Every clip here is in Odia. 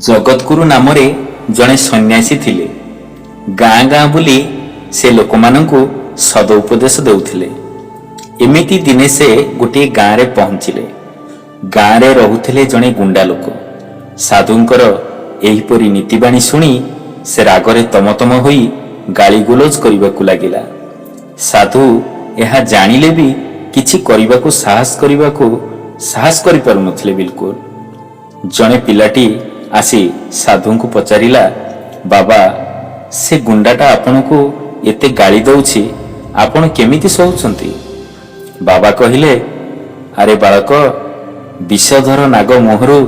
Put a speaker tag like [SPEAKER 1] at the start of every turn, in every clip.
[SPEAKER 1] ଜଗତଗୁରୁ ନାମରେ ଜଣେ ସନ୍ନ୍ୟାସୀ ଥିଲେ। ଗାଁ ଗାଁ ବୁଲି ସେ ଲୋକମାନଙ୍କୁ ସଦୁପଦେଶ ଦେଉଥିଲେ। ଏମିତି ଦିନେ ସେ ଗୋଟିଏ ଗାଁରେ ପହଞ୍ଚିଲେ। ଗାଁରେ ରହୁଥିଲେ ଜଣେ ଗୁଣ୍ଡା ଲୋକ। ସାଧୁଙ୍କର ଏହିପରି ନୀତିବାଣୀ ଶୁଣି ସେ ରାଗରେ ତମତମ ହୋଇ ଗାଳିଗୁଲଜ କରିବାକୁ ଲାଗିଲା। ସାଧୁ ଏହା ଜାଣିଲେ ବି କିଛି କରିବାକୁ ସାହସ କରିପାରୁନଥିଲେ ବିଲକୁଲ। ଜଣେ ପିଲାଟି ଆସି ସାଧୁଙ୍କୁ ପଚାରିଲା, ବାବା, ସେ ଗୁଣ୍ଡାଟା ଆପଣଙ୍କୁ ଏତେ ଗାଳି ଦଉଛି, ଆପଣ କେମିତି ସହୁଛନ୍ତି? ବାବା କହିଲେ, ଆରେ ବାଳକ, ବିଷଧର ନାଗ ମୁହଁରୁ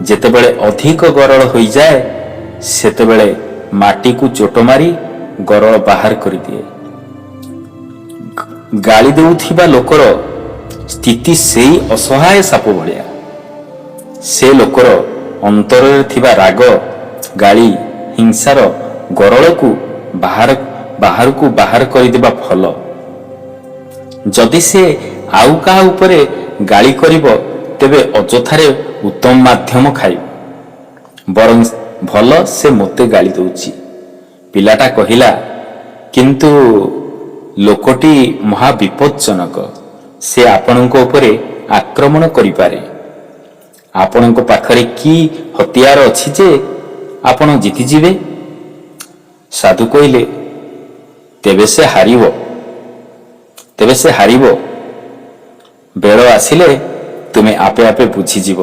[SPEAKER 1] ଯେତେବେଳେ ଅଧିକ ଗରଳ ହୋଇଯାଏ, ସେତେବେଳେ ମାଟିକୁ ଚୋଟ ମାରି ଗରଳ ବାହାର କରିଦିଏ। ଗାଳି ଦେଉଥିବା ଲୋକର ସ୍ଥିତି ସେଇ ଅସହାୟ ସାପ ଭଳିଆ। ସେ ଲୋକର ଅନ୍ତରରେ ଥିବା ରାଗ, ଗାଳି, ହିଂସାର ଗରଳକୁ ବାହାରକୁ ବାହାର କରିଦେବା ଭଲ। ଯଦି ସେ ଆଉ କାହା ଉପରେ ଗାଳି କରିବ, ତେବେ ଅଯଥାରେ ଉତ୍ତମ ମାଧ୍ୟମ ଖାଇବ। ବରଂ ଭଲ ସେ ମୋତେ ଗାଳି ଦଉଛି। ପିଲାଟା କହିଲା, କିନ୍ତୁ ଲୋକଟି ମହା ବିପଜ୍ଜନକ। ସେ ଆପଣଙ୍କ ଉପରେ ଆକ୍ରମଣ କରିପାରେ। ଆପଣଙ୍କ ପାଖରେ କି ହତିଆର ଅଛି ଯେ ଆପଣ ଜିତିଯିବେ? ସାଧୁ କହିଲେ, ତେବେ ସେ ହାରିବ, ତେବେ ସେ ହାରିବ। ବେଳ ଆସିଲେ ତୁମେ ଆପେ ଆପେ ବୁଝିଯିବ।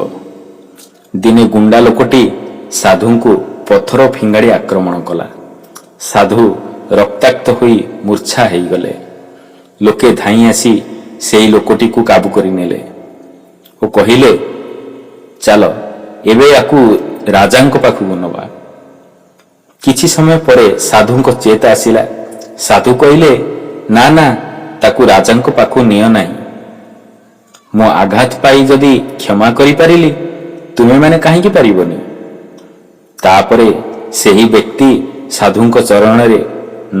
[SPEAKER 1] ଦିନେ ଗୁଣ୍ଡା ଲୋକଟି ସାଧୁଙ୍କୁ ପଥର ଫିଙ୍ଗାଡ଼ି ଆକ୍ରମଣ କଲା। ସାଧୁ ରକ୍ତାକ୍ତ ହୋଇ ମୂର୍ଚ୍ଛା ହେଇଗଲେ। ଲୋକେ ଧାଇଁ ଆସି ସେଇ ଲୋକଟିକୁ କାବୁ କରିନେଲେ ଓ କହିଲେ, ଚାଲ, ଏବେ ୟାକୁ ରାଜାଙ୍କ ପାଖକୁ ନବା। କିଛି ସମୟ ପରେ ସାଧୁଙ୍କ ଚେତ ଆସିଲା। ସାଧୁ କହିଲେ, ନା ନା, ତାକୁ ରାଜାଙ୍କ ପାଖକୁ ନିଅ ନାହିଁ। ମୁଁ ଆଘାତ ପାଇ ଯଦି କ୍ଷମା କରିପାରିଲି, ତୁମେମାନେ କାହିଁକି ପାରିବନି? ତାପରେ ସେହି ବ୍ୟକ୍ତି ସାଧୁଙ୍କ ଚରଣରେ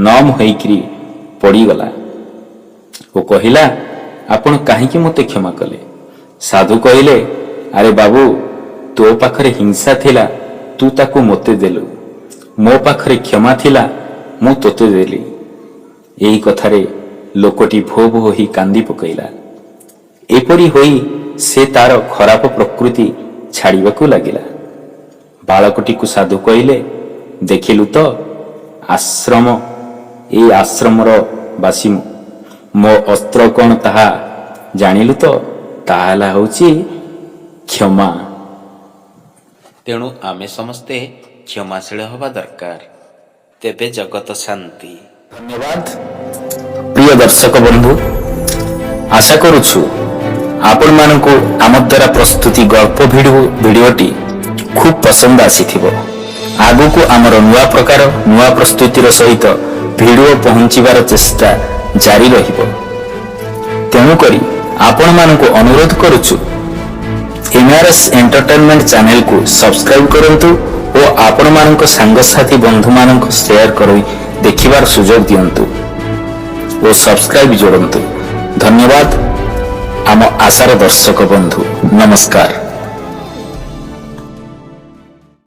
[SPEAKER 1] ନମ ହୋଇକରି ପଡ଼ିଗଲା ଓ କହିଲା, ଆପଣ କାହିଁକି ମୋତେ କ୍ଷମା କଲେ? ସାଧୁ କହିଲେ, ଆରେ ବାବୁ, ତୋ ପାଖରେ ହିଂସା ଥିଲା, ତୁ ତାକୁ ମୋତେ ଦେଲୁ। ମୋ ପାଖରେ କ୍ଷମା ଥିଲା, ମୁଁ ତୋତେ ଦେଲି। ଏହି କଥାରେ ଲୋକଟି ଭୋ ଭୋ ହୋଇ କାନ୍ଦି ପକାଇଲା। ଏପରି ହୋଇ ସେ ତାର ଖରାପ ପ୍ରକୃତି ଛାଡ଼ିବାକୁ ଲାଗିଲା। ବାଳକଟିକୁ ସାଧୁ କହିଲେ, ଦେଖିଲୁ ତ, ଆଶ୍ରମ ଏଇ ଆଶ୍ରମର ବାସୀ ମୁଁ। ମୋ ଅସ୍ତ୍ର କ'ଣ ତାହା ଜାଣିଲୁ ତ? ତାହା ହେଲା ହେଉଛି କ୍ଷମା।
[SPEAKER 2] ତେଣୁ ଆମେ ସମସ୍ତେ କ୍ଷମାଶୀଳ ହେବା ଦରକାର, ତେବେ ଜଗତ ଶାନ୍ତି।
[SPEAKER 1] ଧନ୍ୟବାଦ ପ୍ରିୟ ଦର୍ଶକ ବନ୍ଧୁ। ଆଶା କରୁଛୁ ଆପଣମାନଙ୍କୁ ଆମ ଦ୍ୱାରା ପ୍ରସ୍ତୁତି ଗଳ୍ପ ଭିଡ଼ିଓଟି ଖୁବ୍ ପସନ୍ଦ ଆସିଥିବ। ଆଗକୁ ଆମର ନୂଆ ପ୍ରକାର ନୂଆ ପ୍ରସ୍ତୁତିର ସହିତ ଭିଡ଼ିଓ ପହଞ୍ଚିବାର ଚେଷ୍ଟା ଜାରି ରହିବ। ତେଣୁକରି ଆପଣମାନଙ୍କୁ ଅନୁରୋଧ କରୁଛୁ, ଏମ୍ଆର୍ଏସ୍ ଏଣ୍ଟରଟେନମେଣ୍ଟ ଚ୍ୟାନେଲକୁ ସବସ୍କ୍ରାଇବ କରନ୍ତୁ ଓ ଆପଣମାନଙ୍କ ସାଙ୍ଗସାଥି ବନ୍ଧୁମାନଙ୍କୁ ସେୟାର କରି ଦେଖିବାର ସୁଯୋଗ ଦିଅନ୍ତୁ ଓ ସବସ୍କ୍ରାଇବ ଯୋଡ଼ନ୍ତୁ। ଧନ୍ୟବାଦ ଆମ ଆଶାର ଦର୍ଶକ ବନ୍ଧୁ, ନମସ୍କାର।